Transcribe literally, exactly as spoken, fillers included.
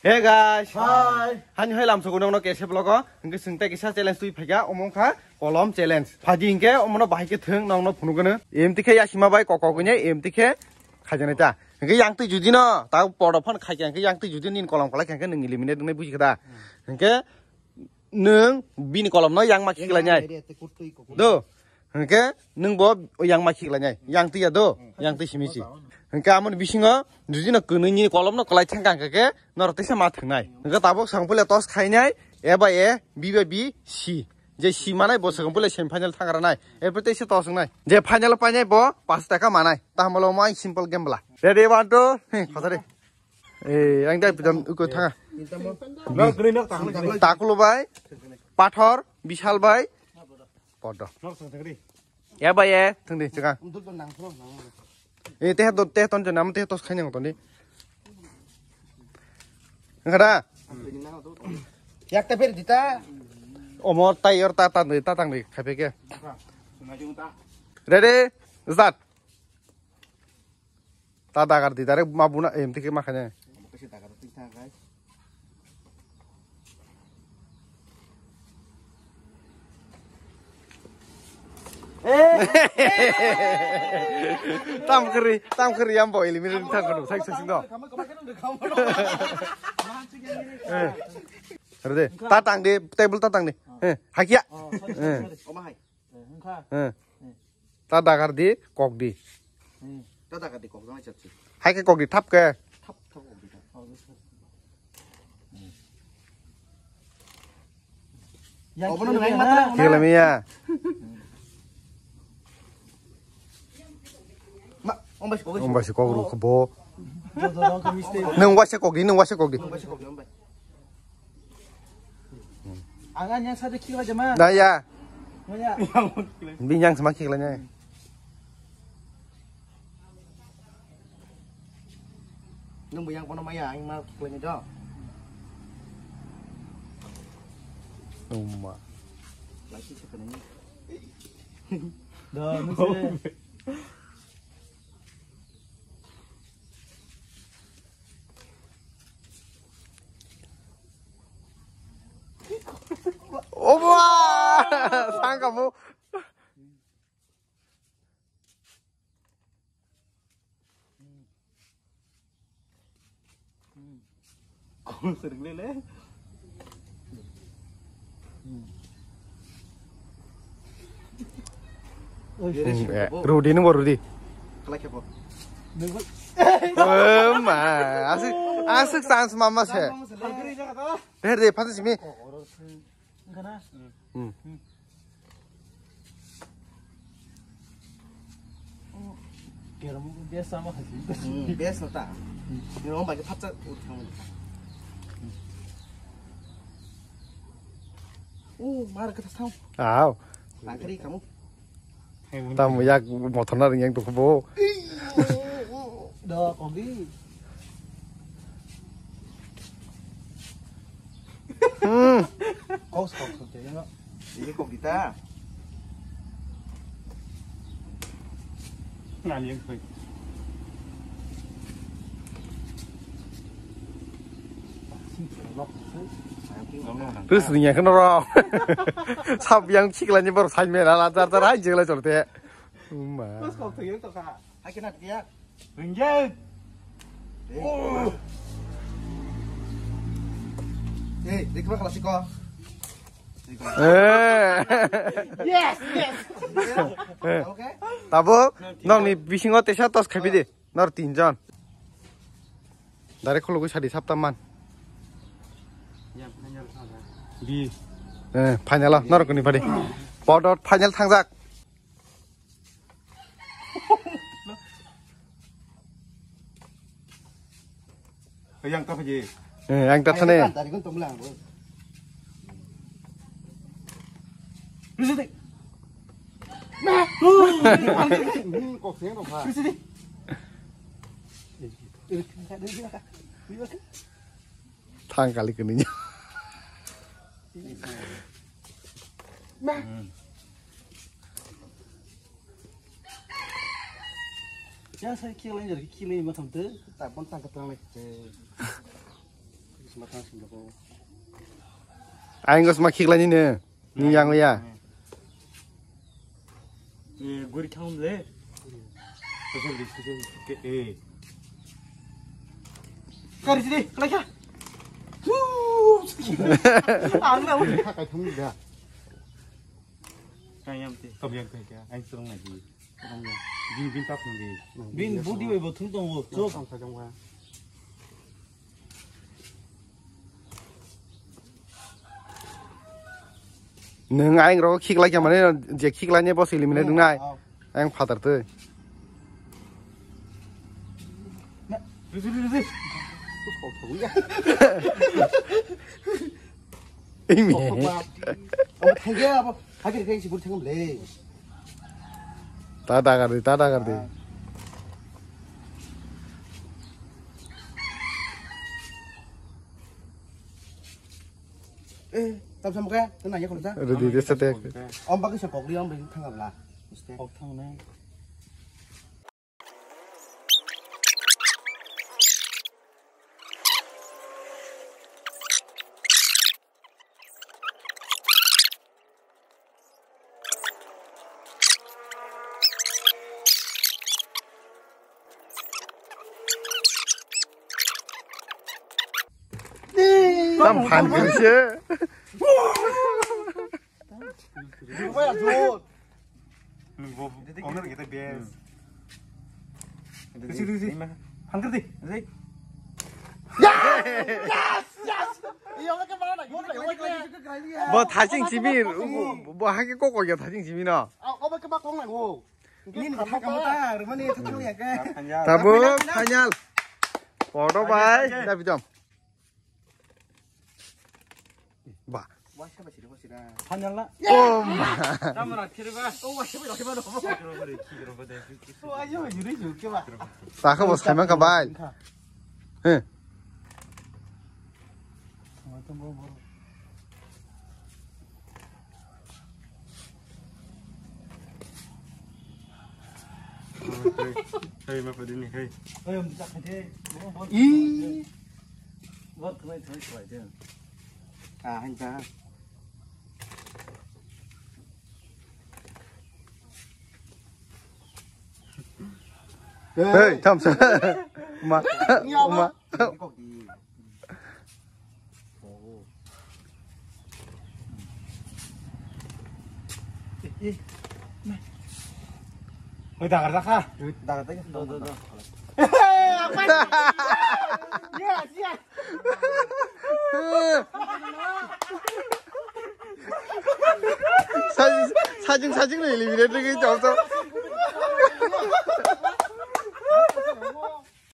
Hey guys. Hi. Hani hai lamsogo nongno kese vlog o. Hingke singta kisa challenge twi phaikha, omo wngkha kolom challenge. Phaidi hingke omono bahai khe thwng nongno phunukgwno. Emti khe yasima bai kok kok wngya, emti khe khaijaknai ta. Hingke yang twi judi no, ta podo phano khaikha hingke yang twi judi nini kolom kwlai kha hingke nwng eliminate wngnai buji kha da. Hingke nwng bini kolomno yang ma khiklainai. Do. Hingke nwng bo yang ma khiklainai. Yang twi ya do. Yang twi simi si. Hingke amoni bisingo jujino kwnwi ni kolomno kwlai thangka hingke norok teisa ma thwngnai. Hingke tabuk swkang puila toss khainai. A bai A, B bai B, C. Je C manai bo swkang puila semi final thangranai. Erpore teisa toss wngnai. Je final painai bo pash taka manai. Tahmalo mai simple game bla. Ready, one, two, three, khotari. Eh, ang dai pidam uko thanga. Nok gri nok tak. Takulo bai, Pathor, Bishal bai, Podo. Nok tak gri. Ya bai, eh, thangdi chika. Eh, teh ton teh ton jana, teh tos khanya ton di. Ngada. Yak ta per dita. Omo tai or ta ta ta tang di khape ke. Ready, start. Ta dagar di, direct ma buna, em, tike ma khane. Tam kri, tam kri yam bo eliminate thang kono, sai sai sing do. Eh. Rede, ta tang di, table ta tang di. Eh, hakia. Eh. Eh. Ta dagar di, kok di. Hmm. Ta dagar di, kok jang chat. Hai ke kok di, thap ke. Thap, thap kok di, thap. Obono nang mata. Thik lami ya. Ma, ong bai kok. Ong bai kok ru kho bo. Nang waisa kok di, nang waisa kok di. Ong bai kok di, ong bai. Ang ani yang sade khiklai jama. Da ya. Maya. Bini yang sama khiklai nai. Nung bu yang kono maya, ang ma khiklai nai do. Umma. Lagi sih kena. Da, nung se. Oba! Sangkamu. Kau sering lele. Rudi nung bo Rudi. Kalai kebo. Ema, asik asik chance mama se. Her de phato simi. Hmm. Best na ta. Ni rom ba ke phatsa u thang. U mar ka thang. Aw. Tangkri kamu. Tam yak mothor na ring yang tu bo. Do kogi. Hmm. Kok kok kok ya. Ini kok kita. Nani yang koi. Terus ring yang kena ro. Sab yang chikla ni baru sain mera la tar tar hai jigla chorte. Uma. Terus kok tu yang tu kak. Hai kena dia. Ringgit. Eh, di kemana kelas iko? Eh. Yes, yes. Oke. Tabo, nong ni bisingo tesa tos khabi de. Nor tinjon. Direct khulugwi sadi sapta man. Bi. Eh, final o, nor kuni padi. Podot final thangjak. Yang ta phaji. Eh, yang ta thane. Kok seng rok ha. Thang kali kini. Yang saya kira yang jadi kira yang macam tu. Tak pun tangkap terang lagi. Aing gos ma khiklai ni ne. Ni yang ya. Eh, guri kham le. Kosong di, kosong di, ke, eh. Kari sini, kelai ya. Ang na. Kai thum da. Kayam te. Kayam te kya? Aing serong na di. Bin, bin tap nung di. Bin budi bai bo thung tong wo. Chok. Ang sajong wa. Nung aing rok khiklai kya mane je khiklai ne bo sili mine nung nai. Aing phatar tei. Imi. Abo thangya abo hagir kai sibur thangam le. Ta dagar di, ta dagar di. Eh, tam sam kaya, tu nanya kalau dah. Ready dia sate. Om bagi sepok dia om bagi thangam lah. Mesti. Pok thang na. Tam phan kiri se. Owner kita best. Risi, risi. Hangker di. Yes! Yes! Iya, oke, mana? Bo thaching simi, bo hake koko ya thaching simi no. Oke, ba kong na go. Ini ni kama ta, rumah ni thaching ya ke. Tabuk final. Photo bai, da bidam. Ba. Final na. Oh ma. Tamara kiri ba. Oh, wa kiri ba. Takha bo saimang kha bai. He. Hey, hey, ma padini, hey. Hey, om tak kate. Ih. Bot kemai thoi thoi de. Ah, hanja. Hey, tam sa. Ma. Ma. Oi, dagar dakha. Dagar dakha. Do, do, do. Yes, yes. Sajing, sajing ni eliminate lagi jauh jauh.